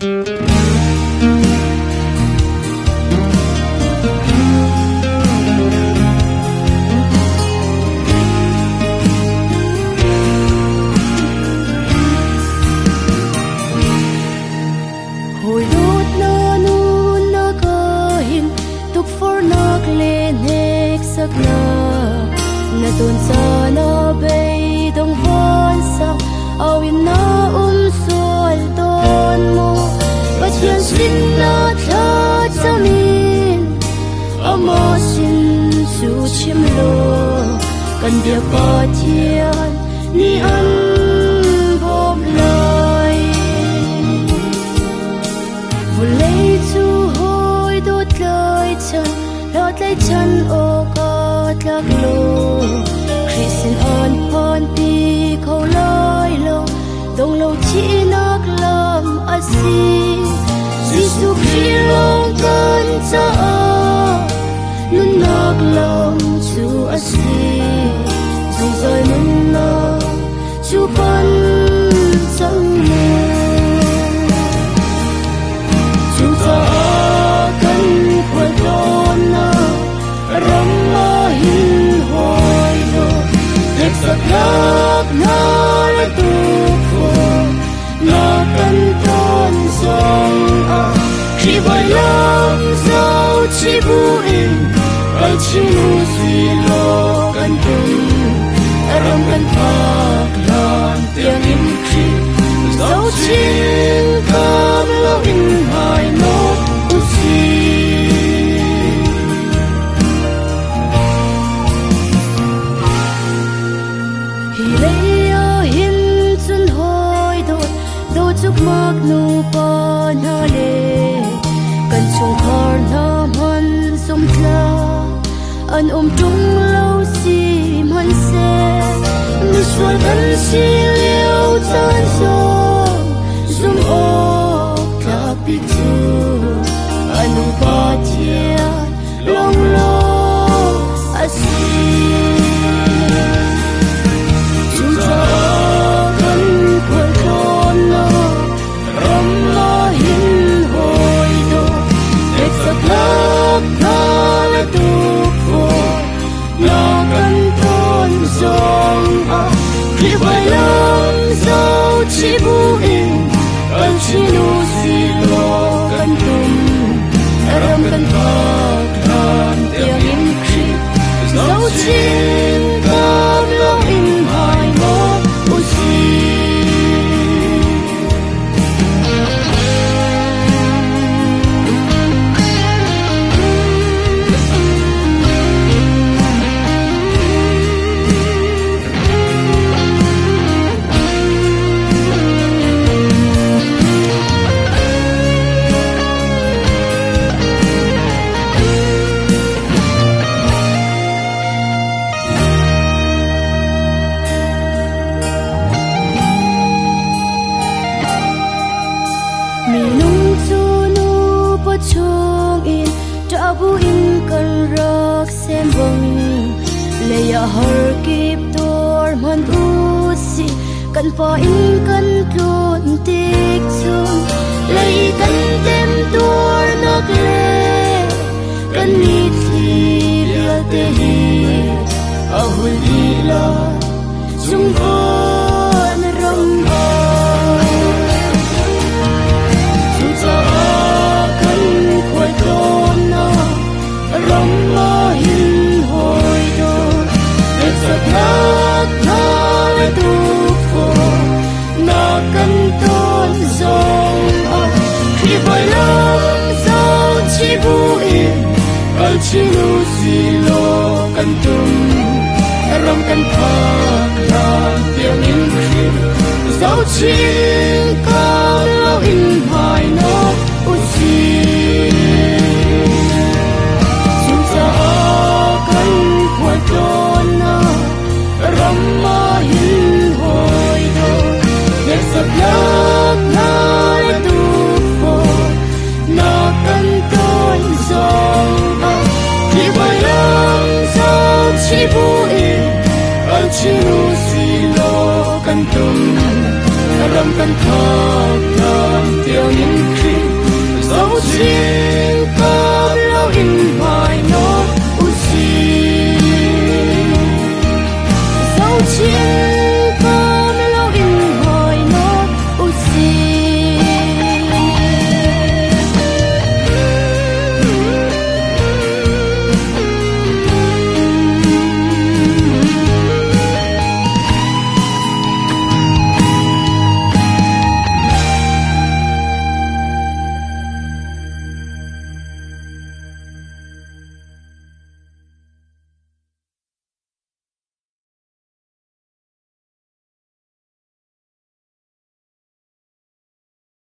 Hawi dawt na nun na ka hin tukforhnak le hneksaknak na ton caan ah beidong vansang au in na um sual tawn maw? Pathian sin na thlacam in amah sin cu chim law kan biak Pathian nih an bawmh lai. Vawlei cu hawi dawt tlaichan, hla tlaichan awk aa tlak lo. Khrih sin an phanpi kho lai lo, dong lo thihnak lam a si. Jesuh Khrih lawng kan caah nunnak lam cu a si. Zungzal nunnak cu pan cang mu. Cucaah kan khualtlawnnak ram ah hin hawi dawt hneksaknak hna le tukforh na kan ton zongah Khrih vailam zohchih buin kal chin u silaw kan tum ram kan phak hlan tiangin Khrih zohchin kam loin hmai nawk u sih. Hi lei ah hin cun hawi dawt dawt cukmak nupa hna le kan chungkhar hna hman zumtla an um ṭung lo si hmanhseh misual kan si lio caan zong zumh awk tlak bik cu a nung Pathian lawnglawng a si. Cucaah kan khualtlawnnak ram ah hin hawi dawt hneksaknak hna le tukforh na kan ton zongah Khrih vailam zohchih buin kan chin u silaw kan tum ram kan phak hlan tiangin Khrih zohchin kam loin hmai ngawt u sih. Minung cu nupa chungin ṭah in kan rak sem bang lei ah har kip tuar hmanh u sih kan pa in kan tlun tik chun lei kan tem tuarnak le kan mitthli vialte hi a hul dih la zungvawn ram ah. Cucaah kan khualtlawnnak ram ah hin hawi dawt hneksaknak hna le tukforh na kan ton zongah Khrih vailam zohchih buin kal chin u silaw kan tum ram kan phak hlan tiangin Khrih zohchin kan loin hmai nawk u sih. Cucaah kan khualtlawnnak ram ah hin hawi dawt hneksaknak hna le tukforh na kan ton zongah Khrih vailam zohchih buin kal chin u silaw kan tum ram kan phak.